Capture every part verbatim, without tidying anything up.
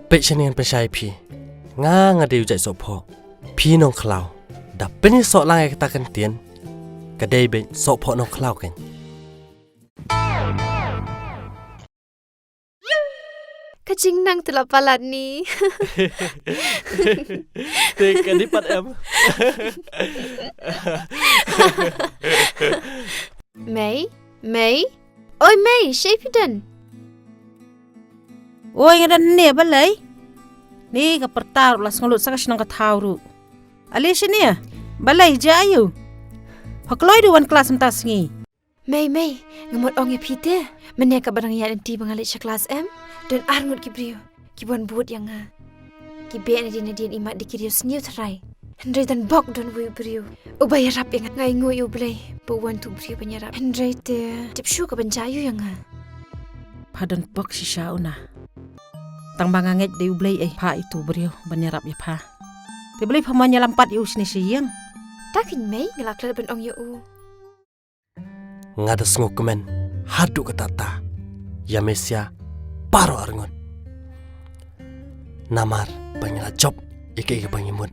Peit shane ngan pynshai ïa phi. Nga nga dei u jait sohphoh. Phi nongkhlaw. Da pynïasoh lang ïa kata ka ktien. Ka dei beit sohphoh nongkhlaw kein. Ka jingnang te la palat ni. Te ka dei pat em. Mei, Mei. Oi Mei, shaei phi don? Oi, nga don hangne, balei? Ni ka pyrta ruh la sngewlut sa ka shnong ka thaw ruh. Ale shane, balei jia aiu? Pha kloi de wan klas mynta sngi. Mei, Mei, nga mut ong ïa phi te. Mynne kaba dang ïaid lynti ba nga leit sha klas em, don ar ngut ki briew kiba wan bud ïa nga. Ki beh nadien nadien, imat da ki riew sniew tharai. Hynrei don bok don uwei u briew uba ïarap ïa nga. Nga ainguh ïa U Blei ba u wan utu u briew ban ïarap. Hynrei te tip shuh ka ban jia aiu ïa nga. Pha don bok shisha Una. Tang ba nga ngeit dei U Blei ei pha ïa utu u briew ban ïarap ïa pha. Te balei pha mon ïalam pat ïa u shane sha ïing? Ta kein Mei, nga la klet ban ong ïa u. Nga da sngewkmen haduh katta katta ïa Mesia baroh arngut. Namar ba ngi la jop ïa kaei kaba ngi mut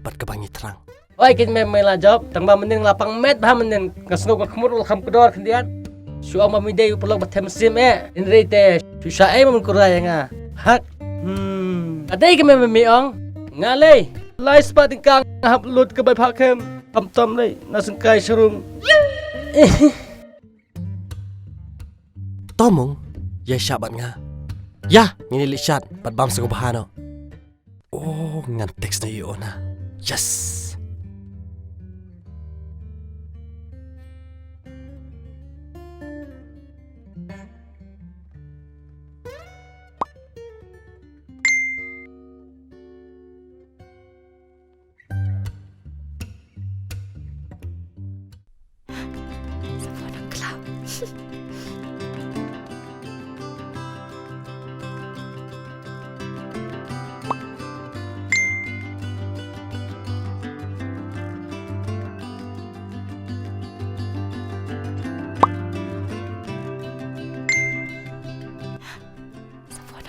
bad kaba ngi thrang. Oi, kein Mei, Mei la jop, tang ba mynnin nga la pang met bha mynnin, nga sngew ka khmut ruh la kham kdor khyndiat. Shu ong ba me dei u paralok ba them mynsiem eh. Hynrei te shu shah ei ma men kura ïa nga. Hak. Hmm. Ka dei ka Mei me ong. Nga lei. Lai spah tyngka nga hap lut ka bai phah khem. Khamtam lei na sngewkai sharum. To mung, ïa shah bad nga. Ïa, ngin ïa leit shad bad bam sngewbha noh. Oh, ngan text noh ïa u Una. Yes. Sa phone ong khlaw. Sa phone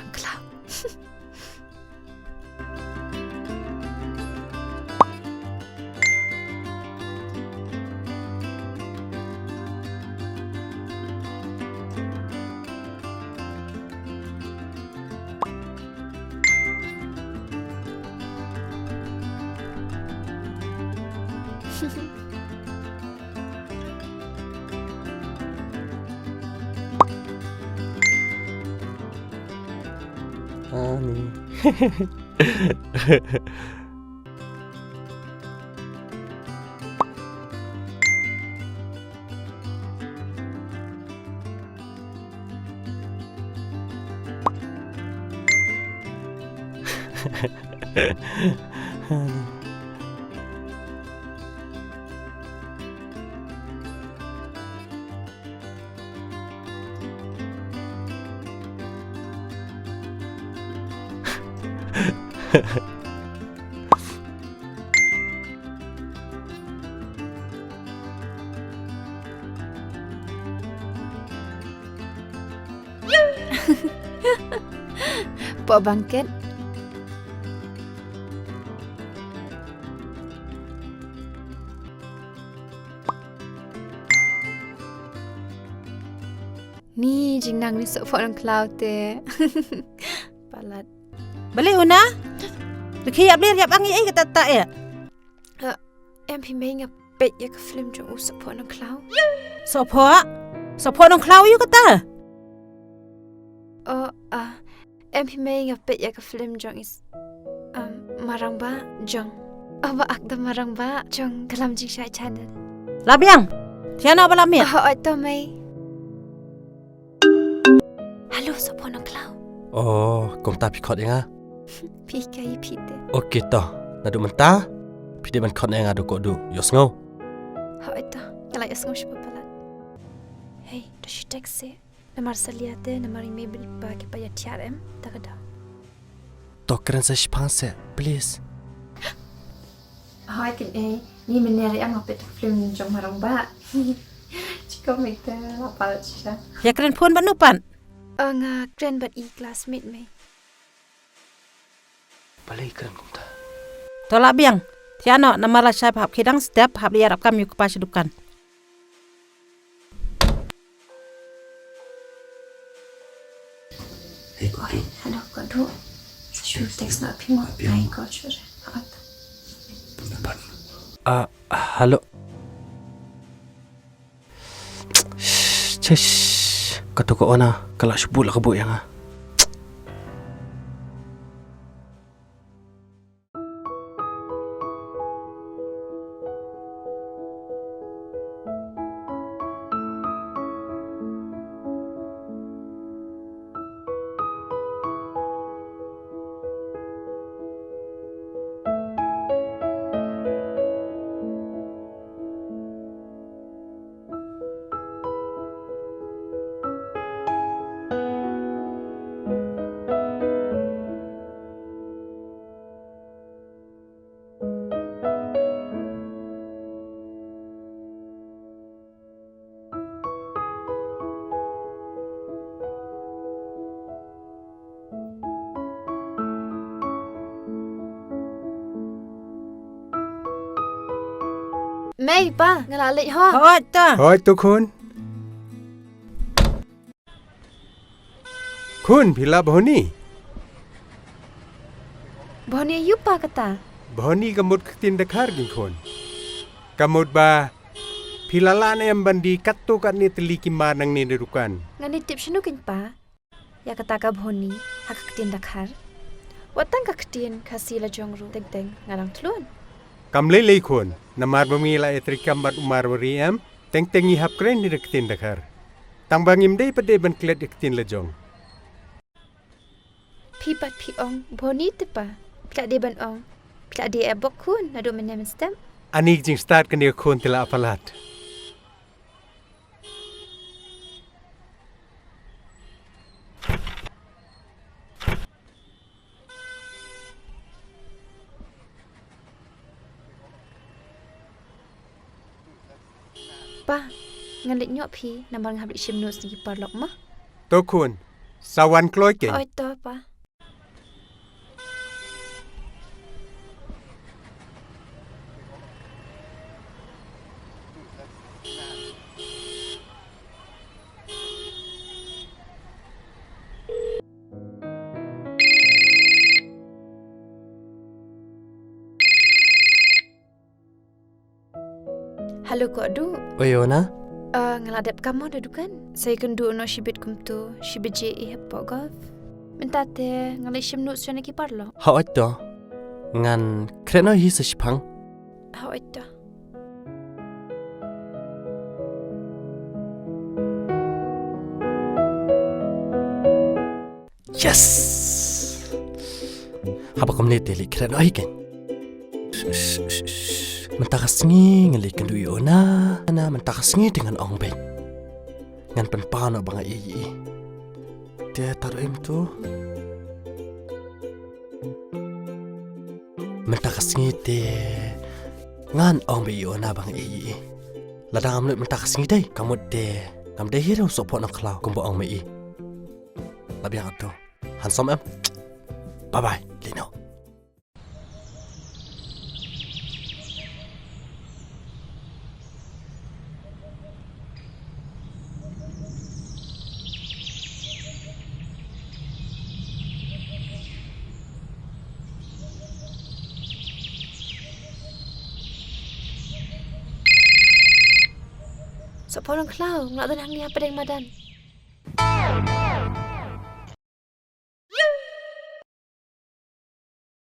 ong khlaw. Ani. Pok bangket. Ni jingnang ni sohphoh nongkhlaw te. Palat. Balei Una? Rkhie ïap lir ïap ang ïa ei kata ta eh. Eh, em phi mei nga peit ïa ka film jong u sohphoh nongkhlaw. Sohphoh? Sohphoh nongkhlaw ïa kata? Oh, ah, em phi mei nga peit ïa ka film jong is, um, Marangbah jong. Oh, ba ak da Marangbah jong ka Lam Jingshai channel. La biang. Thiana ba la miet. Oh, oi to mei. Hello, sohphoh nongkhlaw. Oh, kumta phi khot ïa nga. Phi kai phi te. Okay to. Naduh mynta phi dei ban khot ïa nga Duh Koh Duh. Ïohsngew? Hooid to. Nga la ïohsngew shibun palat. Hei, to shu text seh. Namar salia te, namar i mei ba ki ba ïa thiah em, ta ka daw. To kren sa shipang seh, please. Hooid keiñ eh, ni mynne ruh nga peit film jong Marangbah. Chikom mei te la palat shisha. Ïa kren phone bad no pat? Eh, nga kren bad i classmate mei. Balei kren kumta? To lah biang. Thiah noh namar la shai ba hap khie dang step, hap leit ïarap kam ïa u kpa sha dukan. Hei, Kodu. Hello, Kodu. Shu text noh phi mo. Hei, Kodu. Ah, hello. Shish, kato ka Ona, ka la shu buh la ka buh ïa nga. Mei, Pa, nga la leit ho. Hooid to. Hooid to khun. Khun, phi lah Bhoni? Bhoni aïu Pa kata? Bhoni ka mut ka ktien Dkhar keiñ khun. Ka mut ba phi la lah ne em ban die katto katne tylli ki mar nangne na dukan? Ngan ïa tip shano keiñ Pa ïa kata ka Bhoni ha ka ktien Dkhar? Wat tang ka ktien Khasi la jong ruh teng teng nga dang thlun. Kam lei lei khun, namar ba me la ïa treikam bad u Marwari em, teng teng ngi hap kren ïa ka ktien Dkhar. Tang ba ngim dei pat de ban klet ïa ka ktien la jong. Phi pat phi ong Bhoni te Pa. Phi la dei ban ong, phi la dei ïa bok khun naduh mynne mynstep. Ani ka jingstad kane ka khun te la palat. Pa, ngan leit ñiuh phi namar nga hap leit shim notes na ki paralok mo. To khun, sa wan kloi keiñ. Hooid to Pa. Hello Kodu. Oi Ona. Ah, nga la dep kam mo na dukan. Sa ïakynduh noh shibit kumto, shi baje eh hapoh golf. Mynta te ngan leit shim notes na ki paralok. Hooid to. Ngan kren noh hi sa shiphang. Hooid to. Yes! Haba kumne te leit kren noh hi keiñ. Mynta ka sngi ngan leit kynduh ïa Ona, na mynta ka sngi te ngan ong beit. Ngan pynpaw noh ba nga ïeit ïa i. Te tang ruh em to. Mynta ka sngi te ngan ong beit ïa Ona ba nga ïeit ïa i. Lada ngam leit mynta ka sngi dei, ka mut te ngam dei hi ruh u sohphoh nongkhlaw kumba ong ma i. La biang to. Handsome em. Bye bye. Leit noh. Sohphoh nongkhlaw, nga la don hangne hapdeng madan.